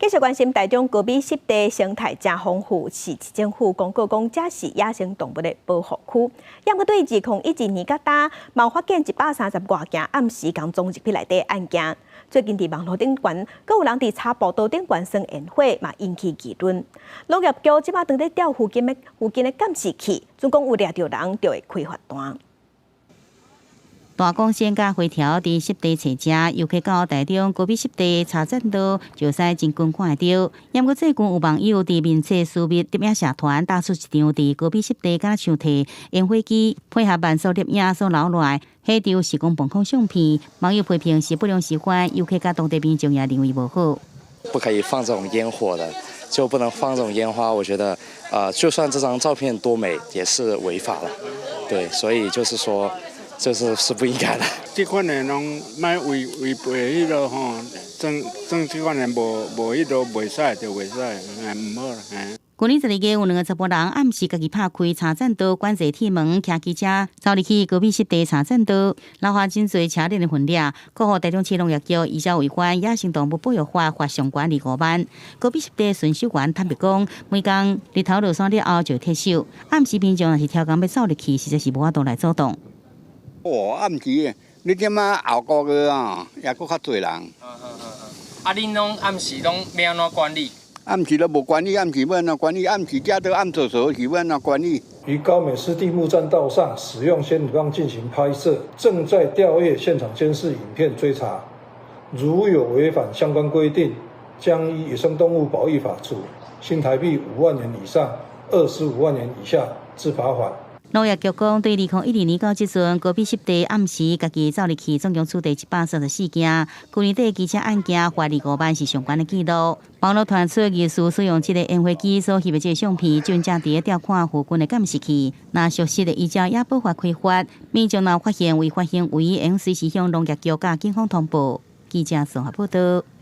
繼續關心台中高美濕地生態誠豐富，市市政府公告講，這是野生動物的保護區。猶閣對2012年到今，嘛發現130外件暗時共裝入去內底案件。最近佇網路頂懸，閣有人佇柴步道頂懸耍煙火，嘛引起議論。農業局這擺正咧調附近的監視器，準講有掠著人就會開罰單。大公線佮灰條佇濕地揣食，遊客到台中高美濕地柴棧道，就使真近看會著。猶閣最近有網友佇面冊私密攝影社團貼出一張佇高美濕地敢若像提煙火機配合慢速攝影所留落來，彼張是講膀空相片，網友批評是不良習慣，遊客佮當地民眾也認為無好。不可以放這種煙火的，就不能放這種煙花。我覺得，就算這張照片多美，也是違法了。對，所以就是說，這是不應該的。這款的攏莫違違背彼落吼，裝裝這款的無無彼落袂使就袂使，毋好啦。舊年12月有兩個查埔人暗時家己拍開柴棧道管制鐵門，騎機車走入去高美濕地柴棧道，留下真濟車輪的痕跡。過後台中市農業局依照違反野生動物保育法，罰上懸25萬。高美濕地巡守員坦白講，每工日頭落山了後就會撤守，暗時民眾若是超工欲走入去，實在是無法度來阻擋。哦，暗時，你點仔後個月啊，也閣較濟人。啊，恁攏暗時攏欲按怎管理？暗時都無管理，暗時欲按怎管理？暗時遮都暗嗖嗖，是欲按怎管理？於高美濕地木棧道上使用仙女棒進行拍攝，正在調閱現場監視影片追查，如有違反相關規定，將依野生動物保育法處新台幣5萬元以上25萬元以下之罰款。農業局講，對2012年到這陣，高美濕地暗時家己走入去，總共處罰134件。舊年底機車案件罰25萬是上懸的紀錄。網路傳出疑似使用這个煙火機所翕的這个相片，正正佇咧調看附近的監視器。若屬實的依照野保法開罰，民眾若發現違法行為，會隨時向農業局佮警方通報。記者綜合報道。